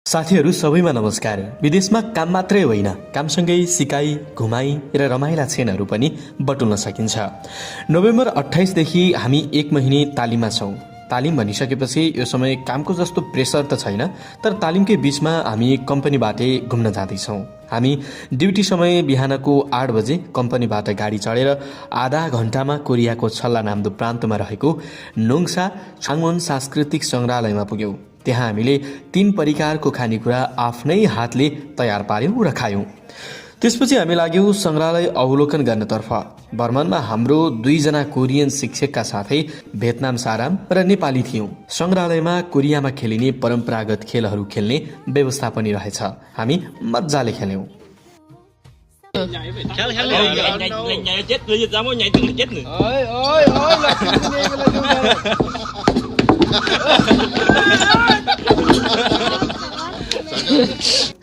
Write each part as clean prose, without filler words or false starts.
साथीहरू सबैमा नमस्कार। विदेशमा काम मात्रै होइन, कामसँगै सिकाइ, घुमाइ र रमाइला क्षणहरू पनि बटुल्न सकिन्छ। नोभेम्बर 28 देखि हामी 1 महिने तालिममा छौं। तालिम भनिसकेपछि यो समय कामको जस्तो प्रेसर त छैन, तर तालिमकै बीचमा हामी कम्पनीबाटै घुम्न जाँदैछौं। हामी ड्युटी समय बिहानको 8 बजे कम्पनीबाट गाडी चढेर आधा घण्टामा कोरियाको छल्ला नाम्दो प्रान्तमा रहेको नोङसा छाङवन सांस्कृतिक संग्रहालयमा पुग्यौं। त्यहाँ हामीले 3 परिकारको खानेकुरा आफ्नै हातले तयार पार्यौं र खायौं। त्यसपछि हामी लाग्यौं संग्रहालय अवलोकन गर्नतर्फ। भ्रमणमा हाम्रो 2 जना कोरियन शिक्षकका साथै भियतनाम साराम र नेपाली थियौं। संग्रहालयमा कोरियामा खेलिने परम्परागत खेलहरू खेल्ने व्यवस्था पनि रहेछ। हामी मज्जाले खेल्यौं।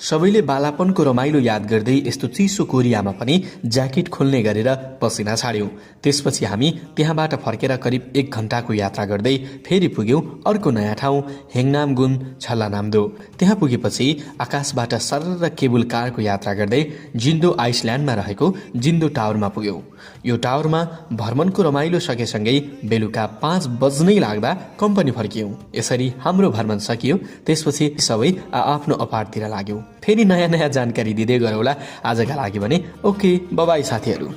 सबैले बालापनको रमाइलो याद गर्दै यस्तो चिसो कोरियामा पनि ज्याकेट खोल्ने गरेर पसिना छाड्यौं। त्यसपछि हामी त्यहाँबाट फर्केर करिब 1 घण्टाको यात्रा गर्दै फेरि पुग्यौं अर्को नयाँ ठाउँ हेङनामगुन छल्लानाम्दो। त्यहाँ पुगेपछि आकाशबाट सरर केबुल कारको यात्रा गर्दै जिन्दो आइसल्यान्डमा रहेको जिन्दो टावरमा पुग्यौं। यो टावरमा भ्रमणको रमाइलो सकेसँगै बेलुका 5 बज्नै लाग्दा कम्पनी फर्कियौं। यसरी हाम्रो भ्रमण सकियो। त्यसपछि सबै आफ्नो अपार्टतिर लाग्यौं। फेरि नयाँ जानकारी दिँदै गरौँला। आजका लागि भने ओके, बाइ साथीहरू।